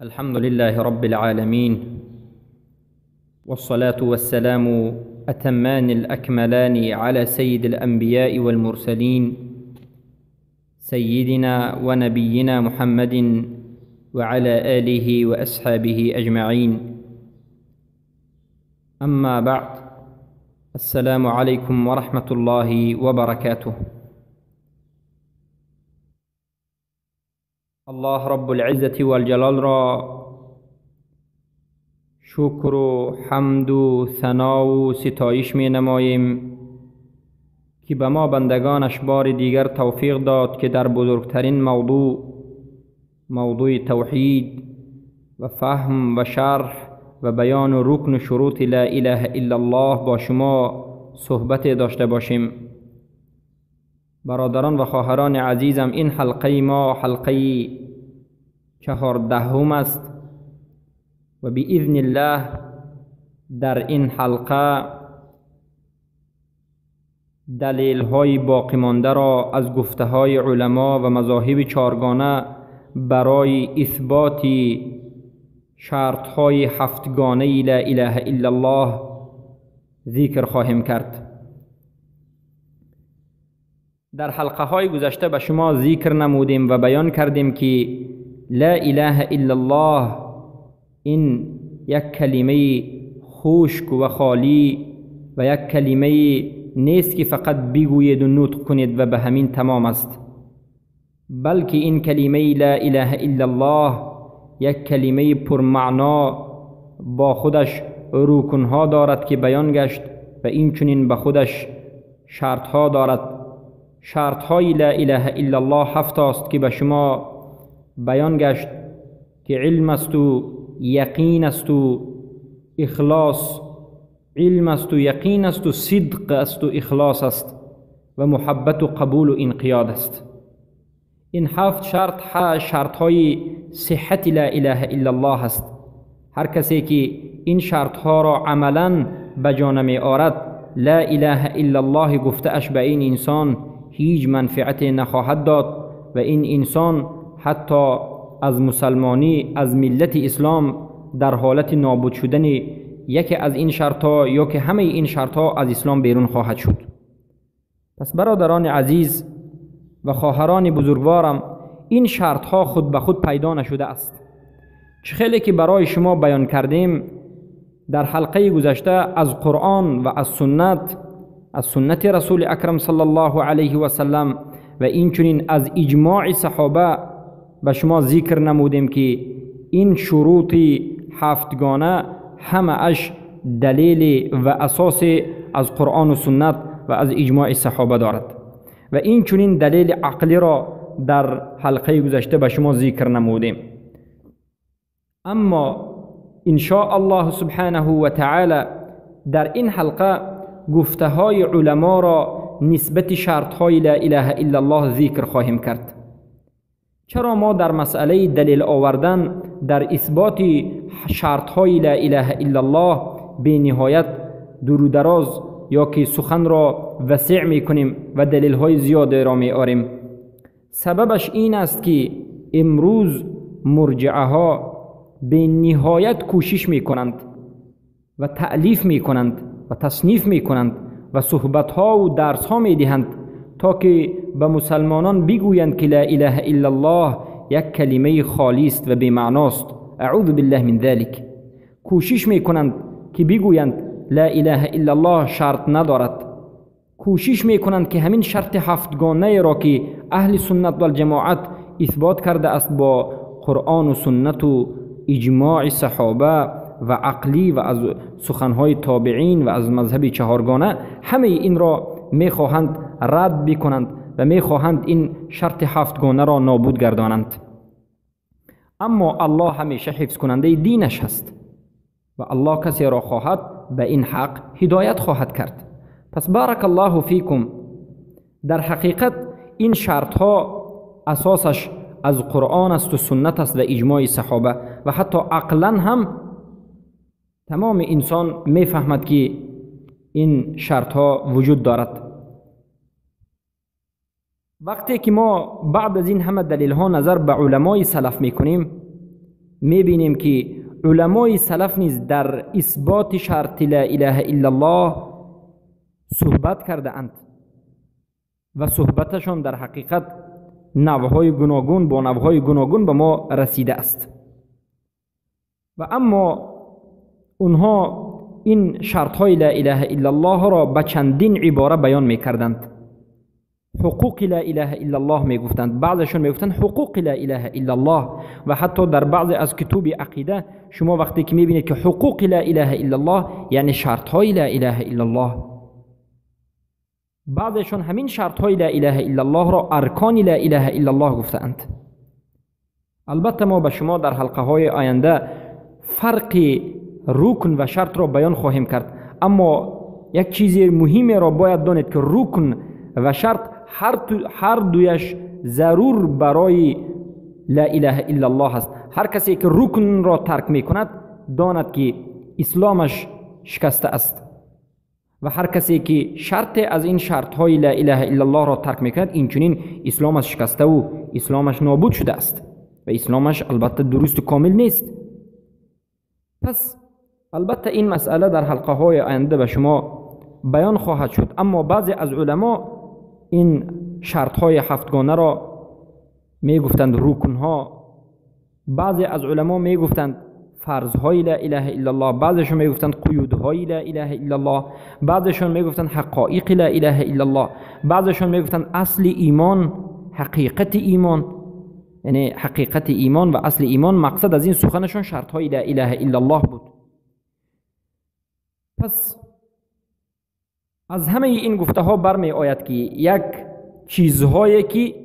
الحمد لله رب العالمين، والصلاة والسلام أتمان الأكملان على سيد الأنبياء والمرسلين، سيدنا ونبينا محمد وعلى آله وأصحابه أجمعين. أما بعد، السلام عليكم ورحمة الله وبركاته. الله رب العزة والجلال را شکر و حمد و ثنا و ستایش می نماییم که به ما بندگانش بار دیگر توفیق داد که در بزرگترین موضوع، موضوع توحید و فهم و شرح و بیان و رکن و شروط لا اله الا الله با شما صحبت داشته باشیم. برادران و خواهران عزیزم، این حلقه ما حلقه 14 است و باذن الله در این حلقه دلیل های باقی مانده را از گفته های علما و مذاهب چارگانه برای اثبات شرط های هفتگانه لا اله الا الله ذکر خواهیم کرد. در حلقه های گذشته به شما ذکر نمودیم و بیان کردیم که لا اله الا الله این یک کلمه خشک و خالی و یک کلمه نیست که فقط بگویید و نطق کنید و به همین تمام است، بلکه این کلمه لا اله الا الله یک کلمه پرمعنا با خودش رکنها دارد که بیان گشت و این چنین به خودش شرطها دارد. شرطهای لا اله الا الله 7 است که به شما بیان گشت که علم است و یقین است و اخلاص، علم است و یقین است و صدق است و اخلاص است و محبت و قبول و انقیاد است. این 7 شرط شرطهای صحت لا اله الا الله است. هر کسی که این شرطها را عملا به جا نمی آرد، لا اله الا الله گفته اش به این انسان هیچ منفعت نخواهد داد و این انسان حتی از مسلمانی، از ملت اسلام در حالت نابود شدن یکی از این شرطها یا که همه این شرطها از اسلام بیرون خواهد شد. پس برادران عزیز و خواهران بزرگوارم، این شرطها خود به خود پیدا نشده است. چه خیلی که برای شما بیان کردیم در حلقه گذشته از قرآن و از سنت، از سنت رسول اکرم صلی الله علیه و سلم و این چنین از اجماع صحابه به شما ذکر نمودیم که این شروط هفتگانه همه اش دلیل و اساس از قرآن و سنت و از اجماع صحابه دارد و این چنین دلیل عقلی را در حلقه گذشته به شما ذکر نمودیم. اما ان شاء الله سبحانه و تعالی در این حلقه گفته های علما را نسبت شرط های لا اله الا الله ذکر خواهیم کرد. چرا ما در مسئله دلیل آوردن در اثبات شرط های لا اله الا الله به نهایت دور و دراز یا که سخن را وسیع می کنیم و دلیل های زیاد را می آریم؟ سببش این است که امروز مرجعه ها به نهایت کوشش می کنند و تألیف می کنند و تصنیف می کنند و صحبت ها و درس ها می دهند تا که به مسلمانان بگویند که لا اله الا الله یک کلمه خالی است و بی معناست. اعوذ بالله من ذلک. کوشش می کنند که بگویند لا اله الا الله شرط ندارد. کوشش می کنند که همین شرط هفتگانه را که اهل سنت و الجماعت اثبات کرده است با قرآن و سنت و اجماع صحابه و عقلی و از سخنهای تابعین و از مذهب چهارگانه، همه این را میخواهند رد بکنند و میخواهند این شرط هفتگانه را نابود گردانند. اما الله همیشه حفظ کننده دینش هست و الله کسی را خواهد به این حق هدایت خواهد کرد. پس بارک الله فیکم، در حقیقت این شرط ها اساسش از قرآن است و سنت است و اجماع صحابه و حتی عقلا هم تمام انسان میفهمد که این شرط ها وجود دارد. وقتی که ما بعد از این همه دلیل ها نظر به علمای سلف میکنیم، میبینیم که علمای سلف نیز در اثبات شرط لا اله الا الله صحبت کرده اند و صحبتشان در حقیقت نوعهای گوناگون با نوعهای گوناگون به ما رسیده است. و اما اونها این شرطهای لا اله الا الله را به چندین عباره بیان میکردند. حقوق لا اله الا الله میگفتند، بعضشون میگفتند حقوق لا اله الا الله، و حتی در بعضی از کتب عقیده شما وقتی که میبینید که حقوق لا اله الا الله یعنی شرطهای لا اله الا الله، بعضشون همین شرطهای لا اله الا الله را ارکان لا اله الا الله گفتند. البته ما به شما در حلقه های آینده فرق رکن و شرط را بیان خواهیم کرد، اما یک چیز مهمی را باید دانید که رکن و شرط هر دویش ضرور برای لا اله الا الله است. هر کسی که رکن را ترک میکند داند که اسلامش شکسته است، و هر کسی که شرط از این شرط های لا اله الا الله را ترک میکند اینچنین اسلامش شکسته و اسلامش نابود شده است و اسلامش البته درست و کامل نیست. پس البته این مسئله در حلقه های آینده به شما بیان خواهد شد. اما بعضی از علما این شرط های هفتگانه را میگفتند رکن ها، بعضی از علما میگفتند فرض های لا اله الا الله، بعضیشون میگفتند قیودهای لا اله الا الله، بعضیشون میگفتند حقایق لا اله الا الله، بعضیشون میگفتند اصل ایمان، حقیقت ایمان، یعنی حقیقت ایمان و اصل ایمان. مقصد از این سخنشون شرط های لا اله الا الله بود. پس از همه این گفته ها برمی آید که یک چیزهایی که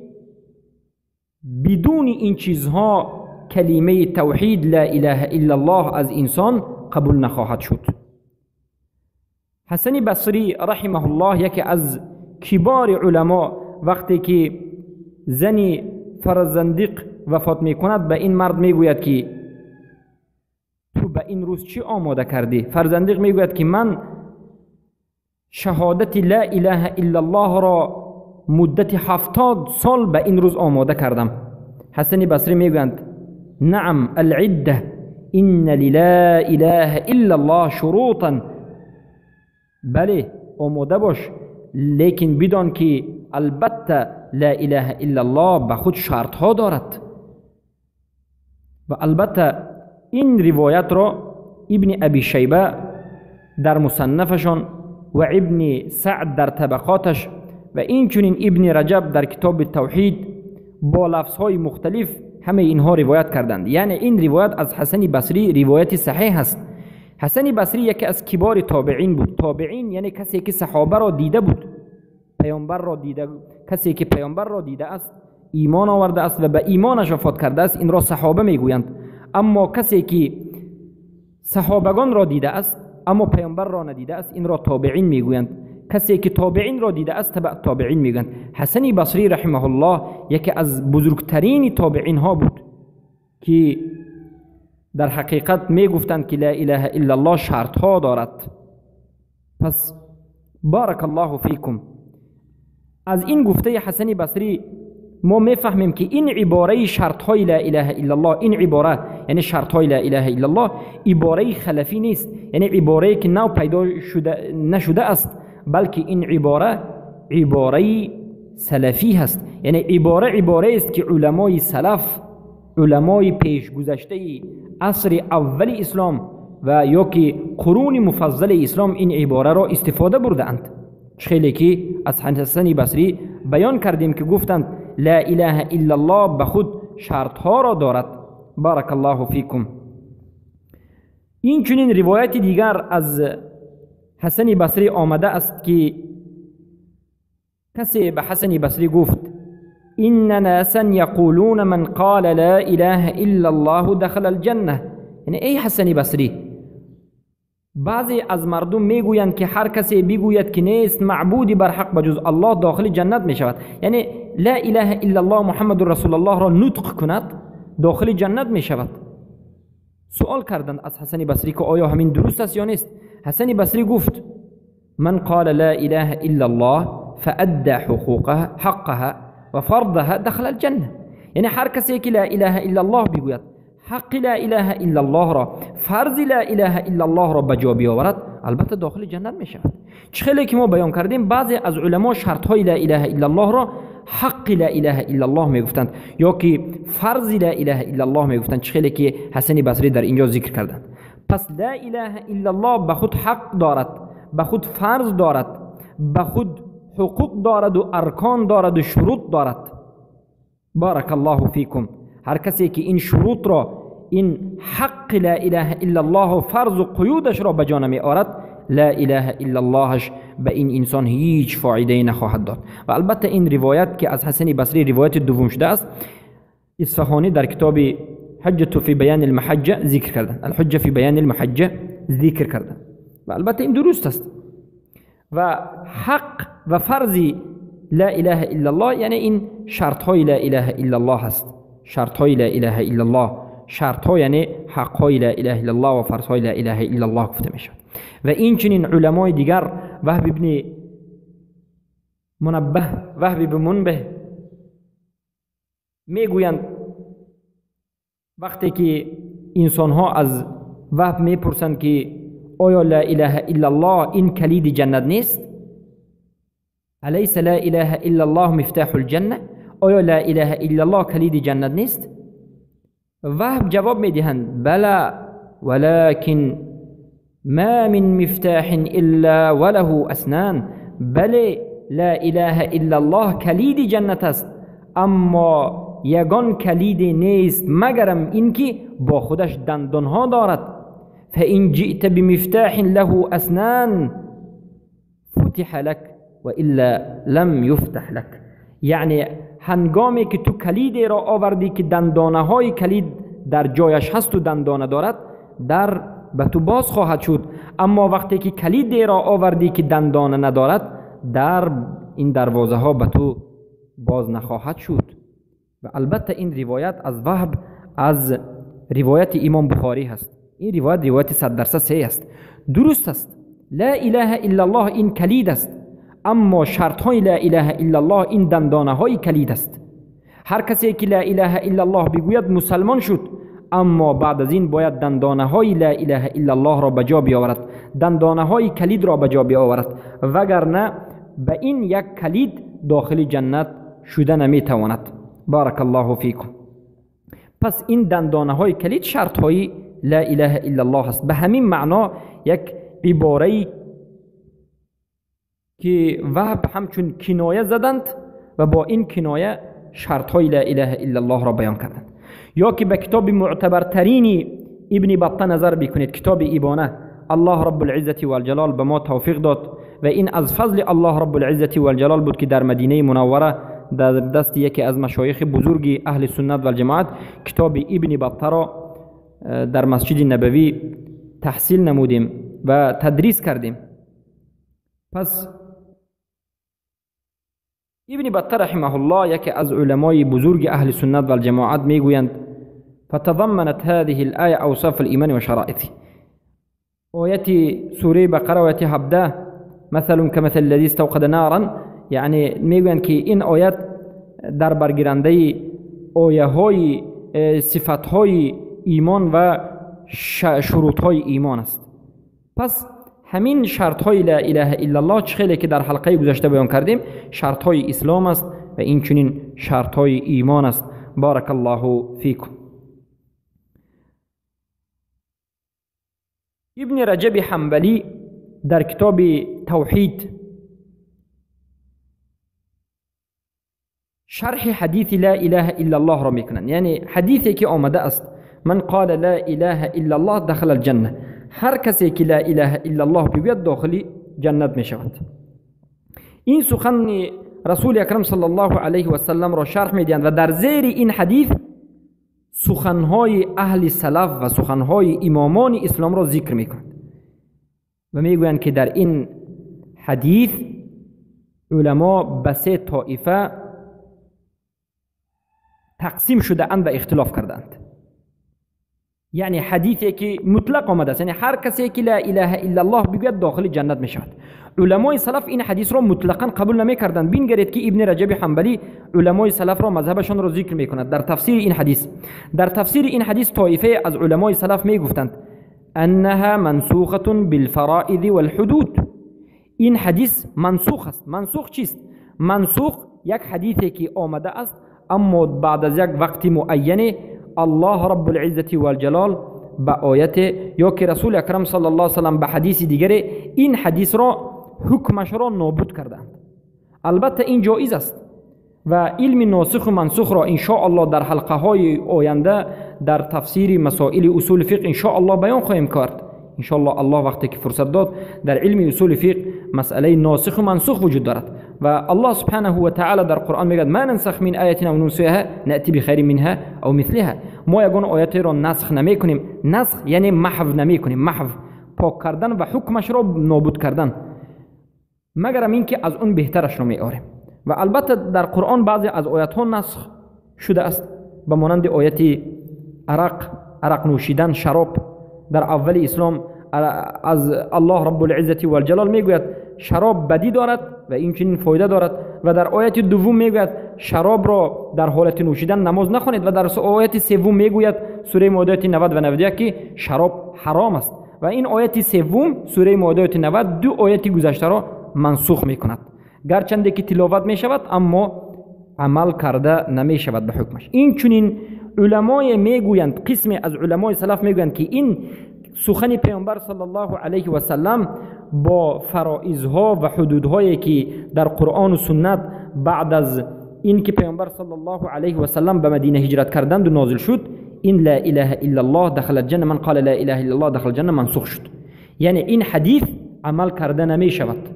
بدون این چیزها کلمه توحید لا اله الا الله از انسان قبول نخواهد شد. حسن بصری رحمه الله یکی از کبار علما وقتی که زنی فرزندق وفات میکند به این مرد میگوید که تو به این روز چی آماده کردی؟ فرزندق میگوید که من شهادت لا اله الا الله را مدت 70 سال به این روز آماده کردم. حسن بصری میگویند نعم العده ان للا اله الا الله شروطا، بله آماده باش، لیکن بدان که البته لا اله الا الله به خود شرط ها دارد. و البته این روایت را ابن ابی شیبه در مصنفشان و ابن سعد در طبقاتش و اینچنین ابن رجب در کتاب توحید با لفظهای مختلف همه اینها روایت کردند. یعنی این روایت از حسن بصری روایت صحیح است. حسن بصری یکی از کبار تابعین بود. تابعین یعنی کسی که صحابه را دیده بود، پیامبر را دیده، کسی که پیامبر را دیده است، ایمان آورده است و به ایمانش وفات کرده است، این را صحابه میگویند. اما کسی که صحابگان را دیده است اما پیامبر را ندیده است، این را تابعین میگویند. کسی که تابعین را دیده است تبع تابعین میگویند. حسن بصری رحمه الله یکی از بزرگترین تابعین ها بود که در حقیقت میگفتند که لا اله الا الله شرط ها دارد. پس بارک الله فیکم. از این گفته حسن بصری ما میفهمیم که این عباره شرط های لا اله الا الله، این عباره یعنی شرط های لا اله الا الله عباره خلفی نیست، یعنی عباره که نو پیدا شده نشده است، بلکه این عباره عباره سلفی هست. یعنی عباره است که علمای سلف، علمای پیش گذشته عصر اول اسلام و یا که قرون مفضل اسلام این عباره را استفاده بردند. خیلی که از حسن بصری بیان کردیم که گفتند لا اله الا الله به خود شرط ها را دارد. بارک الله فیکم. این چنین روایت دیگر از حسن بصری آمده است که کسی به حسن بصری گفت إن ناسا یقولون من قال لا اله الا الله دخل الجنة. یعنی ای حسن بصری، بعضی از مردم میگویند که هر کسی بگوید که نیست معبودی بر حق بجز الله داخل جنت میشود، یعنی لا اله الا الله محمد رسول الله را نطق کند داخل جنت میشود. سوال کردند از حسن بصری که آیا همین درست است یا نیست؟ حسن بصری گفت من قال لا اله الا الله فأدى حقوقها حقها و فرضها دخل الجنة. یعنی هر کسی که لا اله الا الله بگوید، حق لا اله الا الله را، فرض لا اله الا الله را به جا بیاورد، البته داخل جنت می شود. چه که ما بیان کردیم، بعضی از علما شرط های لا اله الا الله را حق لا اله الا الله می گفتند یا که فرض لا اله الا الله می گفتند، چه که حسن بصری در اینجا ذکر کردند. پس لا اله الا الله به خود حق دارد، به خود فرض دارد، به خود حقوق دارد و ارکان دارد و شروط دارد. بارک الله فیکم. هر کسی که این شروط را، این حق لا اله الا الله و فرض و قیودش را به جا نمی آورد، لا اله الا اللهش به این انسان هیچ فایده نخواهد داد. و البته این روایت که از حسن بصری روایت دوم شده است، اصفهانی در کتاب حجة فی بیان المحجة ذکر کردن، الحجة فی بیان المحجة ذکر کردن، و البته این درست است. و حق و فرض لا اله الا الله یعنی این شرط های لا اله الا الله است. شرط های لا اله الا الله، شرط ها یعنی حق های لا اله الا الله و فرض های لا اله الا الله گفته می شود. و این چنین علمای دیگر، وهب ابن منبه، وهب ابن منبه میگویند وقتی که انسان ها از وهب میپرسند که آیا لا اله الا الله این کلید جنت نیست؟ الیس لا اله الا الله مفتاح الجنه؟ آیا لا اله الا الله کلید جنت نیست؟ وهب جواب میدهند بلا ولكن ما من مفتاح الا وله اسنان. بله، لا اله الا الله کلید جنت است، اما یگان کلید نیست مگرم اینکه با خودش دندانها دارد. فإن جئت بمفتاح له اسنان فتح لك وإلا لم يفتح لك. یعنی هنگامی که تو کلید را آوردی که دندانه های کلید در جایش هست و دندانه دارد، در به تو باز خواهد شد. اما وقتی که کلید را آوردی که دندانه ندارد، در این دروازه ها به تو باز نخواهد شد. و البته این روایت از وهب از روایت امام بخاری هست. این روایت روایت 100% صحیح است، درست است. لا اله الا الله این کلید است، اما شرط های لا اله الا الله این دندانه های کلید است. هر کسی که لا اله الا الله بگوید مسلمان شد، اما بعد از این باید دندانه های لا اله الا الله را به جا بیاورد، دندانه های کلید را به جا بیاورد، وگرنه به این یک کلید داخل جنت شده نمیتواند. بارک الله فیکم. پس این دندانه های کلید شرط های لا اله الا الله است. به همین معنا یک عباره که وهب همچون کنایه زدند و با این کنایه شرط های لا اله الا الله را بیان کردند. یا که به کتاب معتبرترین ابن بطه نظر بکنید، کتاب ابانه، الله رب العزة والجلال به ما توفیق داد و این از فضل الله رب العزة والجلال بود که در مدینه منوره در دست یکی از مشایخ بزرگ اهل سنت و الجماعت کتاب ابن بطه را در مسجد نبوی تحصیل نمودیم و تدریس کردیم. پس ابن بطه رحمه الله یکی از علمای بزرگ اهل سنت و الجماعت میگویند فتضمنت هذه الآية اوصاف الایمان و شرائطه. آیت سوره بقره آیت 17 مثل كمثل الذي استوقد نارا، یعنی میگویند که این آیت در برگیرنده آیه های صفت های ایمان و شروط های ایمان است. پس همین شرط های لا اله الا الله چه خیلی که در حلقه گذشته بیان کردیم، شرط های اسلام است و این چنین شرط های ایمان است. بارک الله فیکم. ابن رجب حنبلی در کتاب توحید شرح حدیث لا اله الا الله را میکنند. یعنی حدیثی که آمده است من قال لا اله الا الله دخل الجنه، هر کسی که لا اله الا الله بگوید داخل جنت می شود. این سخن رسول اکرم صلی الله علیه و سلم را شرح میدهند و در زیر این حدیث سخنهای اهل سلف و سخنهای امامان اسلام را ذکر میکنند و میگویند که در این حدیث علما به سه طایفه تقسیم شده اند و اختلاف کردند. یعنی حدیثی که مطلق آمده است، یعنی هر کسی که لا اله الا الله بگوید داخل جنت می شود. علمای سلف این حدیث را مطلقا قبول نمی کردند. بنگرید که ابن رجب حنبلی علمای سلف را مذهبشان را ذکر می کند در تفسیر این حدیث. در تفسیر این حدیث طایفه از علمای سلف می گفتند انها منسوخه بالفرائض والحدود. این حدیث منسوخ است. منسوخ چیست؟ منسوخ یک حدیثی که آمده است اما بعد از یک وقت معین الله رب العزة والجلال به آیت یا که رسول اکرم صلی الله علیه وسلم به حدیث دیگر این حدیث را حکمش را نابود کردند. البته این جایز است و علم ناسخ و منسوخ را ان شاء الله در حلقه های آینده در تفسیر مسائل اصول فقه ان شاء الله بیان خواهیم کرد. ان شاء الله الله وقتی که فرصت داد در علم اصول فقه مسئله ناسخ و منسوخ وجود دارد و الله سبحانه و تعالی در قرآن میگه ما ننسخ من آیة او ننسیها نأتی بخیر منها او مثلها. ما یگان آیت را نسخ نمیکنیم. نسخ یعنی محو نمیکنیم، محو پاک کردن و حکمش را نابود کردن، مگرم اینکه از اون بهترش را میآوریم. و البته در قرآن بعضی از آیت ها نسخ شده است، به مانند آیت عرق، عرق نوشیدن، شراب. در اول اسلام از الله رب العزة والجلال میگوید شراب بدی دارد و این چنین فایده دارد، و در آیت دوم میگوید شراب را در حالت نوشیدن نماز نخوانید، و در آیت سوم میگوید سوره مائده 90 و 91 که شراب حرام است. و این آیت سوم سوره مائده 90 دو آیت گذشته را منسوخ میکند، گرچنده که تلاوت میشود اما عمل کرده نمیشود به حکمش. این چنین علمای میگویند، قسمی از علمای سلف میگویند که این سخن پیامبر صلی الله علیه و سلم با فرائضها و حدودهایی که در قرآن و سنت بعد از این که پیامبر صلی الله علیه و سلم به مدینه هجرت کردند و نازل شد، این لا اله الا الله دخل الجنه من قال لا اله الا الله دخل الجنه منسوخ شد. یعنی این حدیث عمل کرده نمی شود،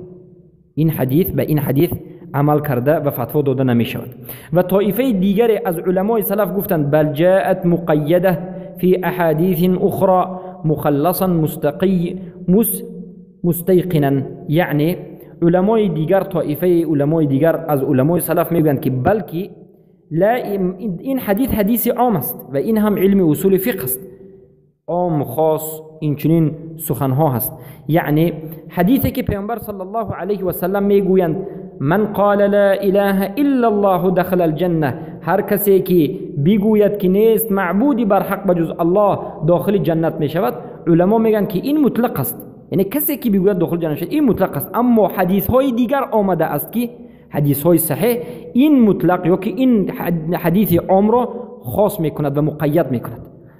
این حدیث به این حدیث عمل کرده و فتوا داده نمی شود. و طایفه دیگر از علمای سلف گفتند بل جاءت مقیده فی احادیث اخرى مخلصا مستقی مستیقنا. یعنی علمای دیگر، طایفه علمای دیگر از علمای سلف میگویند که بلکه لا، این حدیث حدیث عام است و این هم علم اصول فقه است، عام خاص این چنین سخنها هست. یعنی حدیثی که پیامبر صلی الله علیه و سلم میگویند من قال لا اله الا الله دخل الجنه، هر کسی که بگوید که نیست معبودی بر حق بجز الله داخل جنت می شود، علما میگن که این مطلق است، یعنی کسی که بگوید داخل جنت شود این مطلق است. اما حدیث های دیگر آمده است که حدیث های صحیح این مطلق یا که این حدیث عام را خاص میکند و مقید میکند.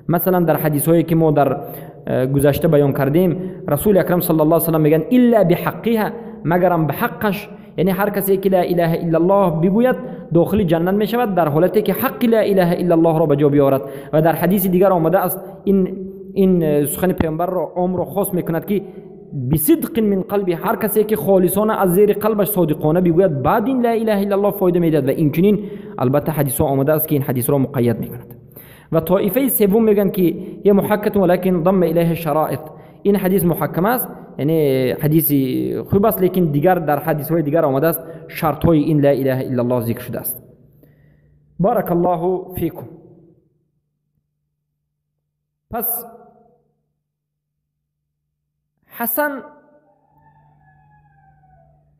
مثلا در حدیث هایی که ما در گذشته بیان کردیم رسول اکرم صلی الله علیه و سلم میگن الا بحقها، مگرم به حقش، یعنی هر کسی که لا اله الا الله بگوید داخل جنت می شود در حالتی که حق لا اله الا الله را به جا بیاورد. و در حدیث دیگر آمده است این سخن پیامبر را عام را خاص میکند که بصدق من قلبی، هر کسی که خالصانه از زیر قلبش صادقانه بگوید بعد این لا اله الا الله فایده میدهد. و این چنین البته حدیث ها آمده است که این حدیث را مقید میکند. و طایفه سوم میگن که یه محکم ولکن ضم الیه شرائط، این حدیث محکم است، یعنی حدیث خوب است، لیکن دیگر در حدیث های دیگر آمده است شرط های این لا اله الا الله ذکر شده است. بارک الله فیکم. پس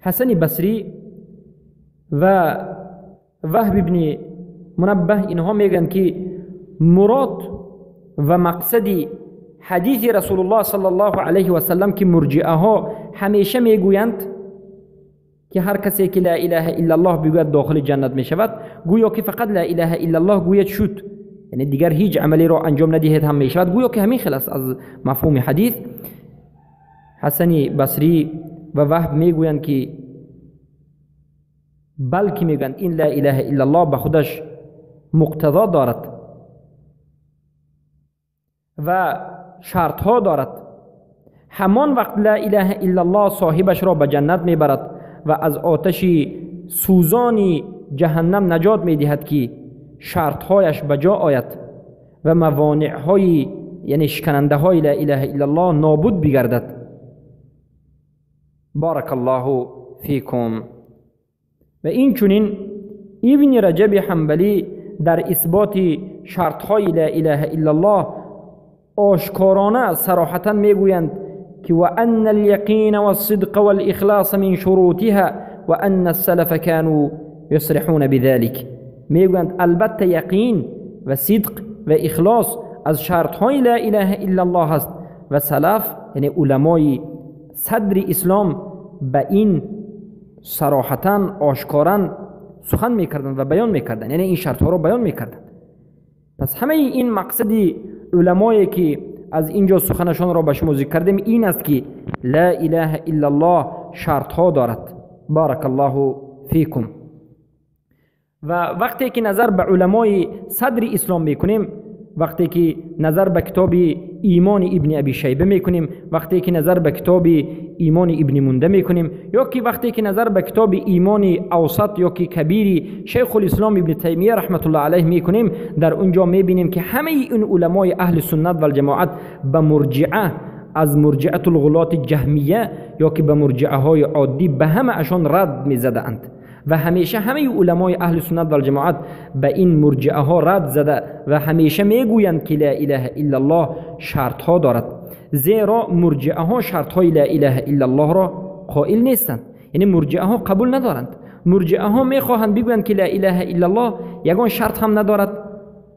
حسن بصری و وهب ابن منبه اینها میگن که مراد و مقصد حدیث رسول الله صلی الله علیه و سلم که مرجئه ها همیشه میگویند که هر کسی که لا اله الا الله بگوید داخل جنت میشود، گویا که فقط لا اله الا الله گوید شد، یعنی دیگر هیچ عملی را انجام ندهید هم میشود، گویا که همین خلاص از مفهوم حدیث. حسن بصری و وهب میگویند که بلکه میگویند این لا اله الا الله به خودش مقتضا دارد و شرط ها دارد. همان وقت لا اله الا الله صاحبش را به جنت میبرد و از آتش سوزان جهنم نجات میدهد که شرط هایش به جا آید و موانع های یعنی شکننده های لا اله الا الله نابود بگردد. بارک الله فیکم. و این چنین ابن رجب حنبلی در اثبات شرط های لا اله الا الله آشکارانه صراحتا میگویند که و ان الیقین والصدق والاخلاص من شروطها و ان السلف كانوا یصرحون بذلك. میگویند البته یقین و صدق و اخلاص از شرطهای لا اله الا الله است و سلف یعنی علمای صدر اسلام به این صراحتا آشکارا سخن میکردند و بیان میکردند، یعنی این شرطها را بیان میکردند. پس همه این مقصد علمایی که از اینجا سخنشان را به شما ذکر کردیم این است که لا اله الا الله شرطها دارد. بارک الله فیکم. و وقتی که نظر به علمای صدر اسلام میکنیم، وقتی که نظر به کتاب ایمان ابن ابی شیبه میکنیم، وقتی که نظر به کتاب ایمان ابن منده میکنیم، یا که وقتی که نظر به کتاب ایمان اوسط یا که کبیری شیخ الاسلام ابن تیمیه رحمت الله علیه میکنیم، در اونجا میبینیم که همه این علمای اهل سنت و الجماعت به مرجعه، از مرجعه الغلات جهمیه یا که به مرجعه های عادی، به همه اشان رد میزدند و همیشه همه علمای اهل سنت و الجماعت به این مرجعه ها رد زده و همیشه میگویند که لا اله الا الله شرط ها دارد، زیرا مرجعه ها شرط های لا اله الا الله را قائل نیستند، یعنی مرجعه ها قبول ندارند. مرجعه ها میخواهند بگویند که لا اله الا الله یگان شرط هم ندارد،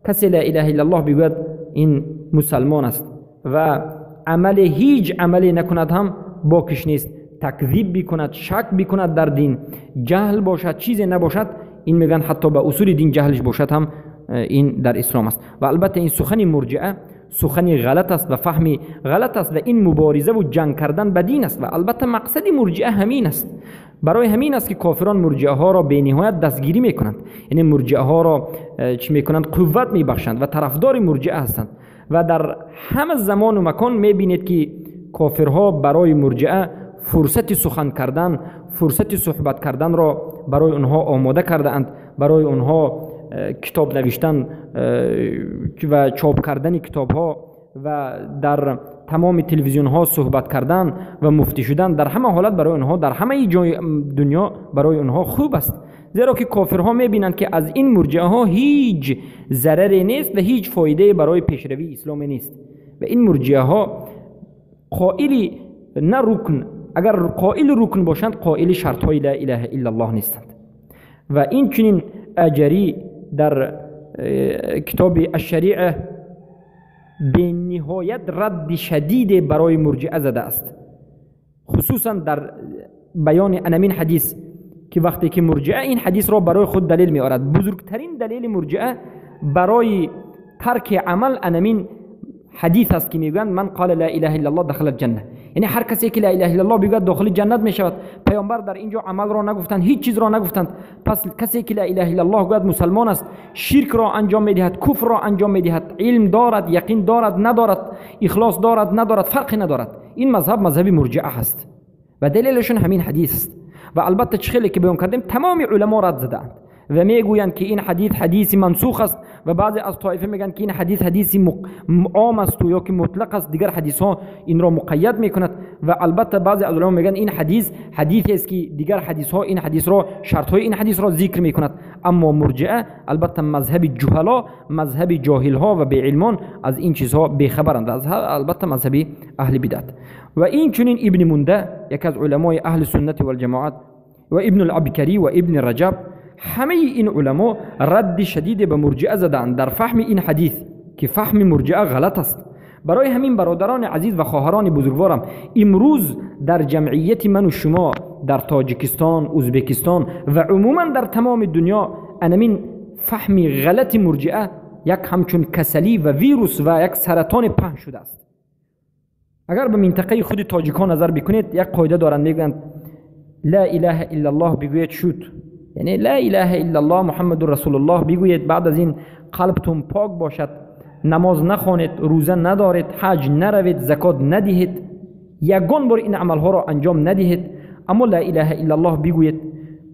کسی لا اله الا الله بگوید این مسلمان است و عمل هیچ عملی نکند هم باکش نیست، تکذیب بکند، شک بکند در دین، جهل باشد، چیزی نباشد، این میگن حتی به اصول دین جهلش باشد هم این در اسلام است. و البته این سخن مرجعه سخن غلط است و فهم غلط است و این مبارزه و جنگ کردن به دین است و البته مقصد مرجعه همین است. برای همین است که کافران مرجعه ها را به نهایت دستگیری میکنند، یعنی مرجعه ها را چی میکنند؟ قوت میبخشند و طرفدار مرجعه هستند و در همه زمان و مکان میبینید که کافرها برای مرجعه فرصت سخن کردن، فرصت صحبت کردن را برای آنها آماده کرده اند، برای آنها کتاب نوشتن و چاپ کردن کتاب ها و در تمام تلویزیون ها صحبت کردن و مفتی شدن در همه حالت برای آنها در همه جای دنیا برای آنها خوب است، زیرا که کافرها میبینند که از این مرجعه ها هیچ ضرری نیست و هیچ فایده برای پیشروی اسلام نیست و این مرجعه ها قائل نه رکن، اگر قائل رکن باشند قائل شرط های لا اله الا الله نیستند. و این چنین اجری در کتاب الشریعه به نهایت رد شدید برای مرجعه زده است، خصوصا در بیان انمین حدیث که وقتی که مرجعه این حدیث را برای خود دلیل می آورد، بزرگترین دلیل مرجعه برای ترک عمل انمین حدیث است که میگویند من قال لا اله الا الله دخل الجنه، یعنی هر کسی که لا اله الا الله بگوید داخل جنت می شود. پیامبر در اینجا عمل را نگفتند، هیچ چیز را نگفتند. پس کسی که لا اله الا الله گوید مسلمان است، شرک را انجام میدهد، کفر را انجام میدهد، علم دارد، یقین دارد، ندارد، اخلاص دارد، ندارد، فرقی ندارد. این مذهب مذهب مرجعه است و دلیلشون همین حدیث است. و البته چه خیلی که بیان کردیم تمام علما رد زدند و میگویند که این حدیث حدیث منسوخ است و بعضی از طایفه میگن که این حدیث حدیث عام است و یا که مطلق است، دیگر حدیث ها این را مقید میکند. و البته بعضی از علما میگن این حدیث حدیث است که دیگر حدیث ها این حدیث را شرط های این حدیث را ذکر میکند. اما مرجعه البته مذهب جهلا، مذهب جاهل ها و بی‌علمان از این چیزها بی‌خبرند، از البته مذهب اهل بدعت. و این چنین ابن منده یکی از علمای اهل سنت و الجماعت و ابن العبکری و ابن رجب، همه این علما رد شدید به مرجعه زدند در فهم این حدیث که فهم مرجعه غلط است. برای همین برادران عزیز و خواهران بزرگوارم، امروز در جمعیت من و شما در تاجیکستان، ازبکستان و عموما در تمام دنیا انمین فهم غلط مرجعه یک همچون کسلی و ویروس و یک سرطان پهن شده است. اگر به منطقه خود تاجیکان نظر بکنید یک قاعده دارند، میگویند لا اله الا الله بگوید شد، یعنی لا اله الا الله محمد رسول الله بگویید، بعد از این قلبتون پاک باشد، نماز نخوانید، روزه ندارید، حج نروید، زکات ندهید، یگان بار این عملها را انجام ندهید، اما لا اله الا الله بگویید،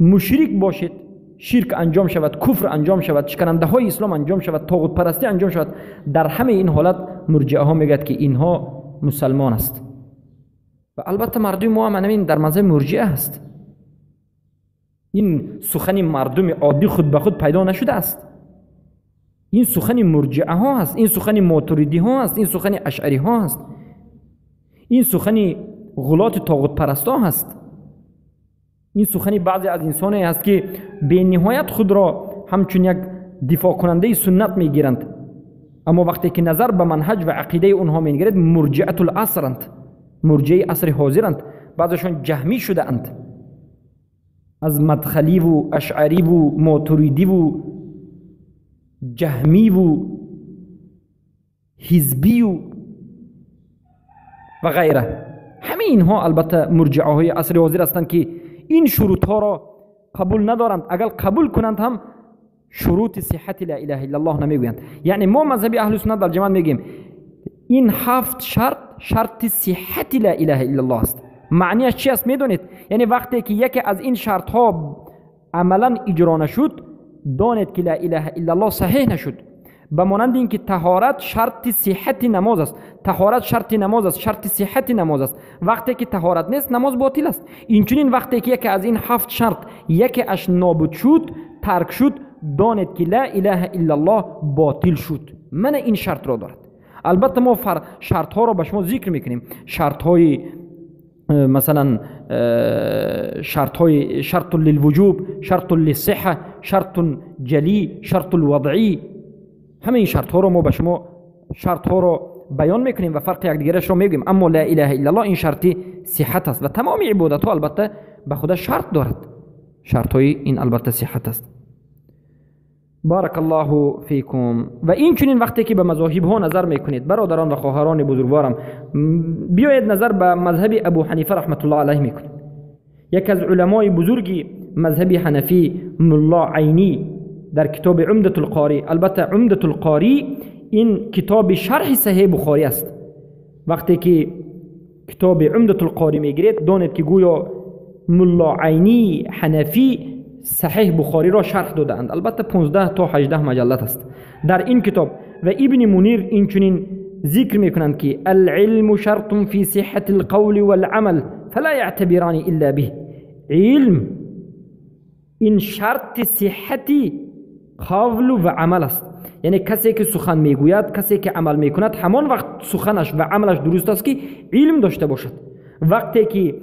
مشرک باشید، شرک انجام شود، کفر انجام شود، شکننده های اسلام انجام شود، طاغوت پرستی انجام شود، در همه این حالت مرجعه ها میگد که اینها مسلمان است. و البته مردم ما هم همین در مذهب مرجعه است. این سخن مردم عادی خود به خود پیدا نشده است. این سخن مرجعه ها هست، این سخن ماتریدی ها هست، این سخن اشعری ها هست، این سخن غلات طاغوت پرست ها هست، این سخن بعضی از انسان هست که به نهایت خود را همچون یک دفاع کننده سنت میگیرند، اما وقتی که نظر به منهج و عقیده اونها میگیرد مرجعه العصرند، مرجعه عصر حاضرند، بعضشون جهمی شده اند، از مدخلی و اشعری و ماتریدی و جهمی و حزبی و غیره. همه اینها البته مرجعه های عصر حاضر هستند که این شروط ها را قبول ندارند. اگر قبول کنند هم شروط صحت لا اله الا الله نمیگویند. یعنی ما مذهب اهل سنت در جماعت میگیم این 7 شرط شرط صحت لا اله الا الله است. معنیش چی است میدونید؟ یعنی وقتی که یکی از این شرط ها عملا اجرا نشد، دانید که لا اله الا الله صحیح نشد. به مانند اینکه طهارت شرط صحت نماز است، طهارت شرط نماز است، شرط صحت نماز است. وقتی که طهارت نیست نماز باطل است. اینچنین وقتی که یکی از این 7 شرط یکی اش نابود شد، ترک شد، دانید که لا اله الا الله باطل شد. من این شرط را دارد. البته ما شرط ها را به شما ذکر میکنیم، شرط های مثلا شرط های شرط للوجوب، شرط للصحه، شرط جلی، شرط الوضعی، همه این شرط ها رو ما به شما شرط ها رو بیان میکنیم و فرق یکدیگرش رو میگیم. اما لا اله الا الله این شرطی صحت است و تمام عبادت ها البته به خدا شرط دارد، شرط های این البته صحت است. بارک الله فیکم. و این چنین وقتی که به مذاهب ها نظر میکنید برادران و خواهران بزرگوارم، بیاید نظر به مذهب ابو حنیفه رحمت الله علیه میکنید. یکی از علمای بزرگی مذهب حنفی ملا عینی در کتاب عمدة القاری، البته عمدة القاری این کتاب شرح صحیح بخاری است. وقتی که کتاب عمدة القاری میگیرید دانید که گویا ملا عینی حنفی صحیح بخاری را شرح دادند. البته 15 تا 18 مجلد است در این کتاب. و ابن منیر اینچنین ذکر میکنند که العلم شرط فی صحة القول والعمل فلا يعتبران الا به. علم این شرط صحتی قول و عمل است. یعنی کسی که سخن میگوید، کسی که عمل میکند، همان وقت سخنش و عملش درست است که علم داشته باشد. وقتی که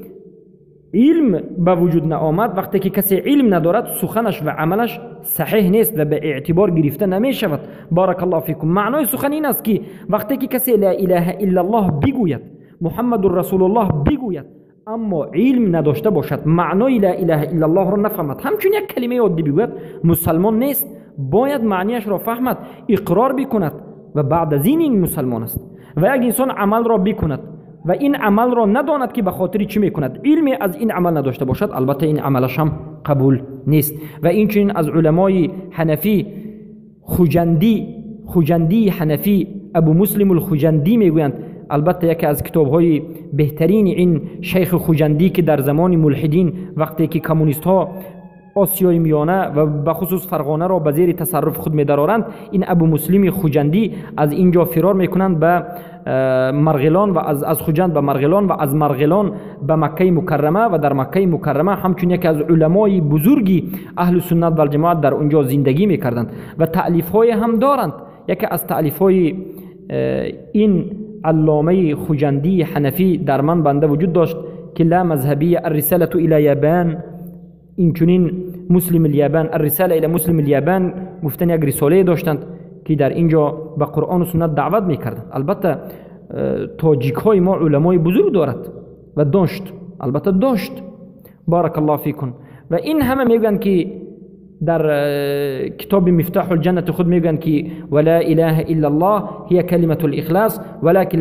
علم به وجود نآمد، وقتی که کسی علم ندارد، سخنش و عملش صحیح نیست و به اعتبار گرفته نمی شود. بارک الله فیکم. معنای سخن این است که وقتی که کسی لا اله الا الله بگوید، محمد رسول الله بگوید، اما علم نداشته باشد، معنای لا اله الا الله را نفهمد، همچون یک کلمه عادی بگوید، مسلمان نیست. باید معنیش را فهمد، اقرار بکند و بعد از این مسلمان است. و یک انسان عمل را بکند و این عمل را نداند که به خاطر چی میکند، علمی از این عمل نداشته باشد، البته این عملش هم قبول نیست. و این چنین از علمای حنفی خوجندی حنفی ابو مسلم الخوجندی میگویند، البته یکی از کتاب‌های بهترین این شیخ خوجندی که در زمان ملحدین وقتی که کمونیست ها آسیای میانه و به خصوص فرغانه را به زیر تصرف خود می‌دارند، این ابو مسلم خوجندی از اینجا فرار میکنند به مرغلان و از خوجند به مرغلان و از مرغلان به مکه مکرمه و در مکه مکرمه همچون یکی از علمای بزرگی اهل سنت و الجماعت در اونجا زندگی میکردند و تألیف های هم دارند. یکی از تألیف های این علامه خوجندی حنفی در من بنده وجود داشت که لا مذهبی الرساله الى یابان، اینچنین مسلم الیابان، الرساله الى مسلم الیابان گفتن یک رساله داشتند که در اینجا به قرآن و سنت دعوت میکردند. البته تاجیک های ما علمای بزرگ دارد و داشت، البته داشت. بارک الله فیکم. و این همه میگن که در کتاب مفتاح الجنة خود میگن که ولا اله الا الله هي كلمة الاخلاص ولكن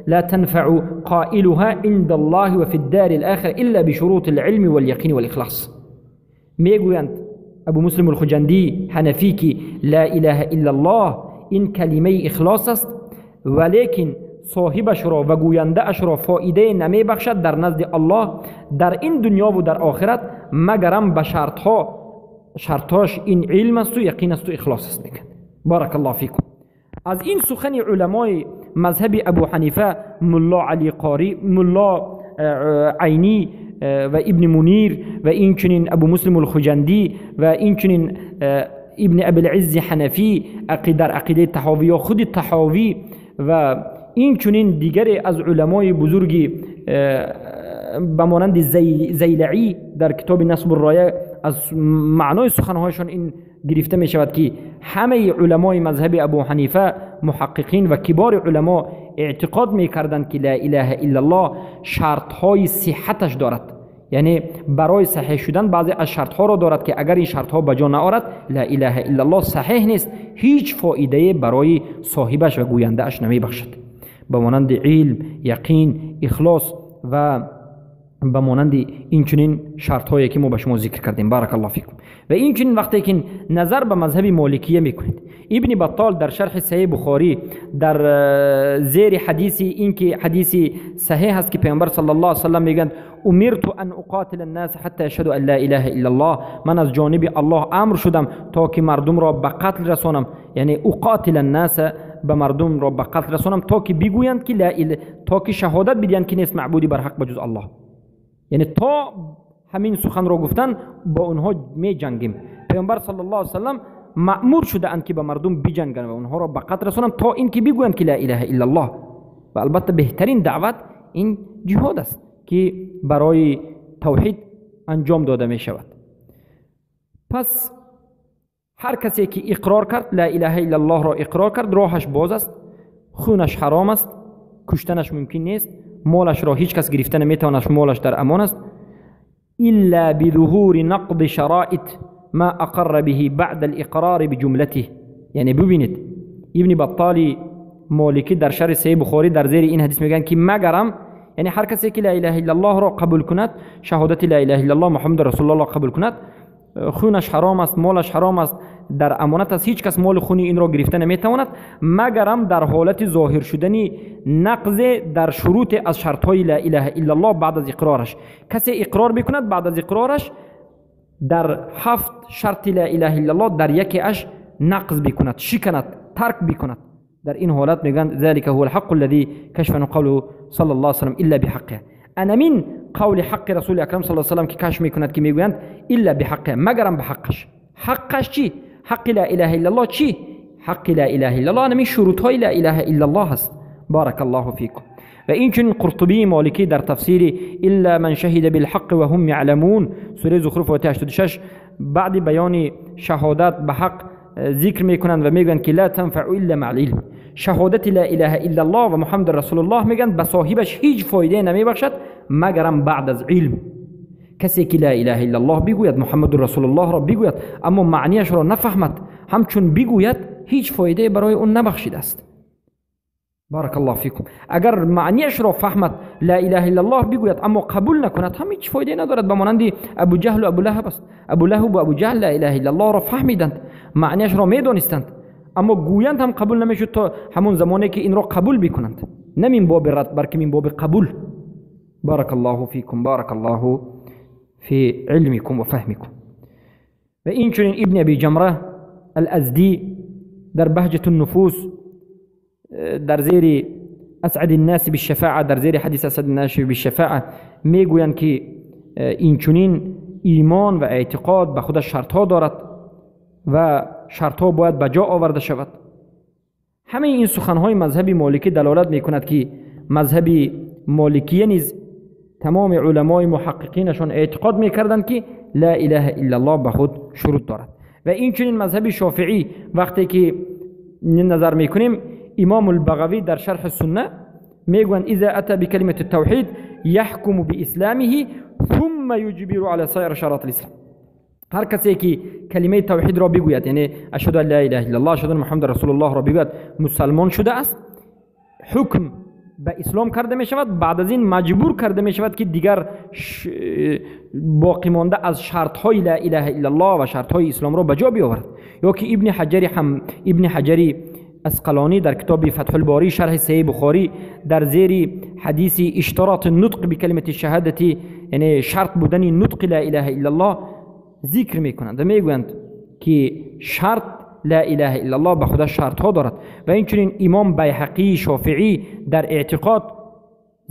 لا تنفع قائلها عند الله وفي الدار الآخرة إلا بشروط العلم واليقين والإخلاص. میگویند ابو مسلم الخجندی حنفی که لا اله الا الله این کلمه اخلاص است، ولیکن صاحبش را و گوینده اش را فایده نمی بخشد در نزد الله در این دنیا و در آخرت، مگرم به شرطها، شرطهاش این علم است و یقین است و اخلاص است. میگن بارک الله فیکم. از این سخن علمای مذهب ابو حنیفه، ملا علی قاری، ملا عینی و ابن منیر و این چنین ابو مسلم الخجندی و این چنین ابن ابی العز حنفی در عقیده طحاوی یا خود طحاوی و این چنین دیگر از علمای بزرگی به مانند زیلعی در کتاب نصب الرایه از معنای سخنهایشان این گرفته می شود که همه علمای مذهب ابو حنیفه، محققین و کبار علما اعتقاد می کردند که لا اله الا الله شرطهای صحتش دارد، یعنی برای صحیح شدن بعضی از شرطها را دارد که اگر این شرطها به جا نآورد لا اله الا الله صحیح نیست، هیچ فایده برای صاحبش و گوینده اش نمی بخشد، به مانند علم، یقین، اخلاص و به مانند این چنین شرط هایی که ما به شما ذکر کردیم. بارک الله فیکم. و این چنین وقتی که نظر به مذهب مالکیه میکنید، ابن بطال در شرح صحیح بخاری در زیر حدیثی این که حدیثی صحیح هست که پیامبر صلی الله علیه و سلم میگن امرت ان اقاتل الناس حتى يشهدوا ان لا اله الا الله، من از جانب الله امر شدم تا که مردم را به قتل رسانم، یعنی اقاتل الناس به مردم را به قتل رسانم تا که بگویند که لا اله، تا که شهادت بدهند که نیست معبودی بر حق بجز الله، یعنی تا همین سخن را گفتن با اونها می جنگیم. پیامبر صلی الله علیه و سلم مأمور شده اند که به مردم بجنگن و اونها را به قتل رسانند تا اینکه بگویند که لا اله الا الله. و البته بهترین دعوت این جهاد است که برای توحید انجام داده می شود. پس هر کسی که اقرار کرد لا اله الا الله را اقرار کرد، راهش باز است، خونش حرام است، کشتنش ممکن نیست، مالش را هیچ کس گرفته نمیتواند، مالش در امان است، الا بظهور نقض شرائط ما اقر به بعد الاقرار بجملته. یعنی ببینید ابن بطال مالکی در شرح صحیح بخاری در زیر این حدیث میگن که مگرم، یعنی هر کسی که لا اله الا الله را قبول کند، شهادت لا اله الا الله محمد رسول الله قبول کند، خونش حرام است، مالش حرام است، در امانت است، هیچ کس مال خونی این را گرفته نمیتواند، مگرم در حالت ظاهر شدن نقض در شروط از شرطهای لا اله الا الله بعد از اقرارش. کسی اقرار بکند بعد از اقرارش در 7 شرط لا اله الا الله در یکی اش نقض بکند، شکند، ترک بکند، در این حالت میگن ذلك هو الحق الذي كشف قوله صلی الله علیه وسلم الا بحقه. انا من قول حق رسول اکرم صلی الله علیه وسلم که کشف میکند که میگویند الا بحقه، مگرم به حقش. حقش چی؟ حق لا اله الا الله چی؟ حق لا اله الا الله نمی شروط های لا اله الا الله است. بارک الله فیکم. و این چنین قرطبی مالکی در تفسیر الا من شهد بالحق و هم یعلمون سوره زخرف آیه 86 بعد بیان شهادت به حق ذکر میکنند و میگن که لا تنفع الا مع العلم. شهادت لا اله الا الله و محمد رسول الله میگن به صاحبش هیچ فایده نمیبخشد مگرم بعد از علم. کسی که لا اله الا الله بگوید، محمد رسول الله را بگوید، اما معنیش را نفهمد، همچون بگوید هیچ فایده برای اون نبخشیده است. بارک الله فیکم. اگر معنیش را فهمد، لا اله الا الله بگوید اما قبول نکند، هم هیچ فایده ندارد. به مانند ابو جهل و ابو لهب است. ابو لهب و ابو جهل لا اله الا الله را فهمیدند، معنیش را میدانستند، اما گویند هم قبول نمیشد تا همون زمانی که این را قبول بکنند، نه من باب رد بلکه من باب قبول. بارک الله فیکم، بارک الله فی علمکم و فهمکم. و این چنین ابن ابی جمره الازدی در بهجة النفوس در زیر اسعد الناس بالشفاعه، در زیر حدیث اسعد الناس بالشفاعه میگویند که این چنین ایمان و اعتقاد به خودش شرطها دارد و شرطها باید به جا آورده شود. همه این سخنهای مذهب مالکی دلالت میکند که مذهب مالکیه نیز تمام علمای محققینشان اعتقاد میکردند که لا اله الا الله به خود شروط دارد. و این چنین مذهب شافعی وقتی که نظر میکنیم، امام البغوی در شرح سنه میگویند اذا اتى بكلمة التوحید يحكم باسلامه ثم يجبر على سائر شرط الاسلام. هر کسی که کلمه توحید را بگوید، یعنی اشهد ان لا اله الا الله اشهد ان محمد رسول الله را بگوید، مسلمان شده است، حکم به اسلام کرده می شود. بعد از این مجبور کرده می شود که دیگر باقی مانده از شرط های لا اله الا الله و شرط های اسلام را به جا بیاورد. یا که ابن حجری اسقلانی در کتاب فتح الباری شرح صحیح بخاری در زیر حدیث اشتراط النطق بکلمه الشهادة، یعنی شرط بودن نطق لا اله الا الله ذکر میکنند و میگویند که شرط لا اله الا الله به خودش شرط ها دارد. و اینچنین امام بیهقی شافعی در اعتقاد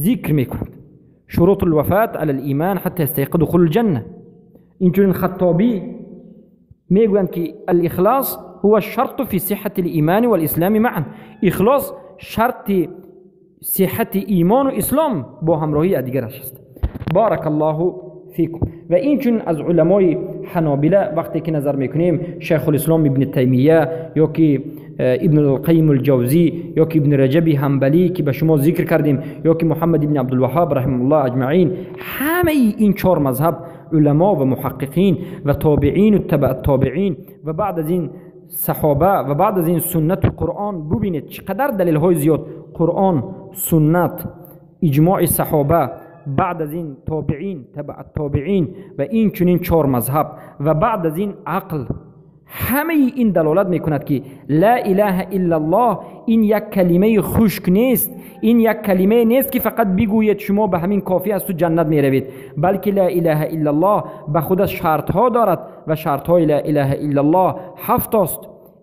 ذکر میکنند شروط الوفات على الایمان حتى يستيقظ دخول الجنه. اینچنین خطابی میگویند که الاخلاص هو الشرط في صحة الإيمان والإسلام معا. اخلاص شرط صحت ایمان و اسلام با همراهی دیگرش است. بارک الله فیکم. و این چون از علمای حنابله وقتی که نظر میکنیم، شیخ الاسلام ابن تیمیه یا که ابن القیم الجوزی یا که ابن رجب حنبلی که به شما ذکر کردیم، یا که محمد ابن عبدالوهاب رحمه الله اجمعین، همه این چهار مذهب علما و محققین و تابعین و تبع تابعین و بعد از این صحابه و بعد از این سنت و قرآن، ببینید چقدر دلیل های زیاد، قرآن، سنت، اجماع صحابه، بعد از این تابعین، تبع تابعین و این چنین چهار مذهب و بعد از این عقل، همه این دلالت میکند که لا اله الا الله این یک کلمه خشک نیست، این یک کلمه نیست که فقط بگویید شما به همین کافی است و جنت میروید، بلکه لا اله الا الله به خود شرط ها دارد و شرط های لا اله الا الله 7 است: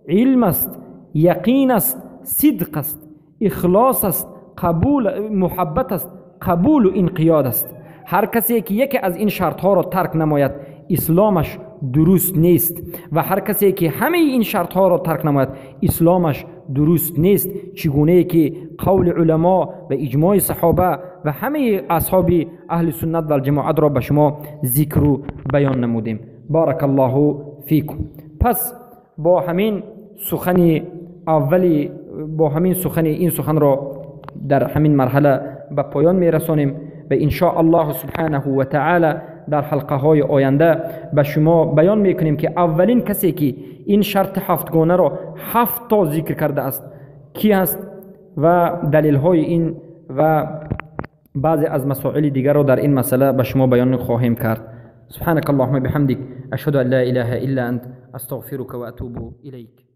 علم است، یقین است، صدق است، اخلاص است، قبول، محبت است، قبول و انقیاد است. هر کسی که یکی از این شرط ها را ترک نماید اسلامش درست نیست و هر کسی که همه این شرط ها را ترک نماید اسلامش درست نیست. چگونه که قول علما و اجماع صحابه و همه اصحاب اهل سنت و الجماعت را به شما ذکر و بیان نمودیم. بارک الله فیکم. پس با همین سخن اولی، با همین سخن، این سخن را در همین مرحله به پایان میرسانیم و ان شاء الله سبحانه و تعالی در حلقه های آینده به شما بیان میکنیم که اولین کسی که این شرط هفتگانه را 7 تا ذکر کرده است کی است و دلیل های این و بعضی از مسائل دیگر را در این مسئله به شما بیان خواهیم کرد. سبحانك اللهم بحمدك، اشهد ان لا اله الا انت، استغفرك واتوب الیک.